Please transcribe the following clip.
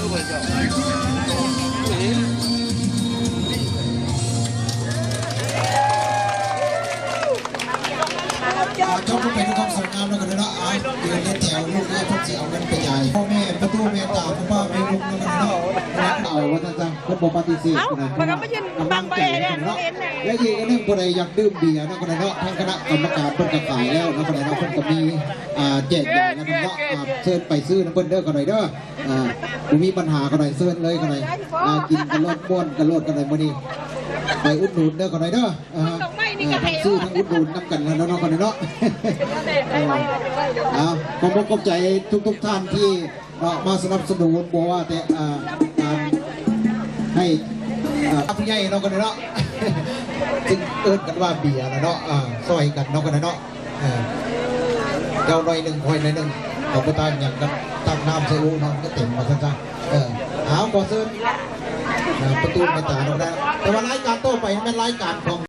ອ່າ ເຈົ້າກໍເປັນຄວາມສວຍງາມແລ້ວກັນເນາະ. ອ່າ ຢືນໃນແຖວລູກເອີຍ ເພິ່ນຊິເອົາເງິນໄປຈ່າຍ ພໍ່ແມ່ປະຕູແມ່ຕາ ພໍ່ປ້າແມ່ລຸງແລ້ວກັນເນາະ. ເອົາວ່າຊັ້ນຊະ ເພິ່ນບໍ່ປະຕິເສດ ເອົາ ເພິ່ນກໍມາຢືນບັງໄປແລ້ວ ເນາະ. ແລະອີກອັນໜຶ່ງ ຜູ້ໃດຢາກດື່ມເບຍເນາະ ກໍໄດ້ເນາະ ທາງຄະນະກຳມະການເພິ່ນກໍຂາຍແລ້ວເນາະ ກໍໄດ້ເນາະ. ເພິ່ນກໍມີ ອ່າ ແຈກຢາຍນຳເນາະ. ອ່າ ເຊີນໄປຊື້ນຳເພິ່ນເດີ ກໍໄດ້ເດີ. ອ່າ ບໍ່ມີບັນຫາ ກໍໄດ້ເຊີນເລີຍ ກໍໄດ້. ອ່າ ກິນກັນໂລດ ມ່ວນກັນໂລດ ກໍໄດ້ມື້ນີ້ ໄປອຸດໜູນເດີ ກໍໄດ້ເດີ. ອ່າ ທັງຊື້ທັງອຸດໜູນນຳກັນແລ້ວເນາະ ກໍໄດ້ເນາະ. ເອີ ເອົາ ຂອບອົກຂອບໃຈທຸກໆທ່ານທີ່ ເນາະ ມາສະໜັບສະໜູນ ບໍ່ວ່າແຕ່ ອ່າ ການໃຫ້ ອ່າ ຜູ້ໃຫຍ່ເນາະ ກໍໄດ້ເນາະ ຊຶ່ງເອີ້ນກັນວ່າເບຍລະເນາະ. ອ່າ ຊ່ອຍກັນເນາະ ກໍໄດ້ເນາະ. ເອີ ເຈົ້າໜ້ອຍໜຶ່ງ ຂ້ອຍໜ້ອຍໜຶ່ງ ເອົາໄປຕາກຫຍັງກັນ ຕັກນ້ຳໃສ່ໂອ່ງເນາະ ມັນກໍເຕັມວ່າຊັ້ນຊະ. ເອີ ເອົາ ຂໍເຊີນ ອ່າ ປະຕູແມ່ຕາເນາະ ກໍໄດ້. ແຕ່ວ່າລາຍການຕໍ່ໄປແມ່ນລາຍການຂອງ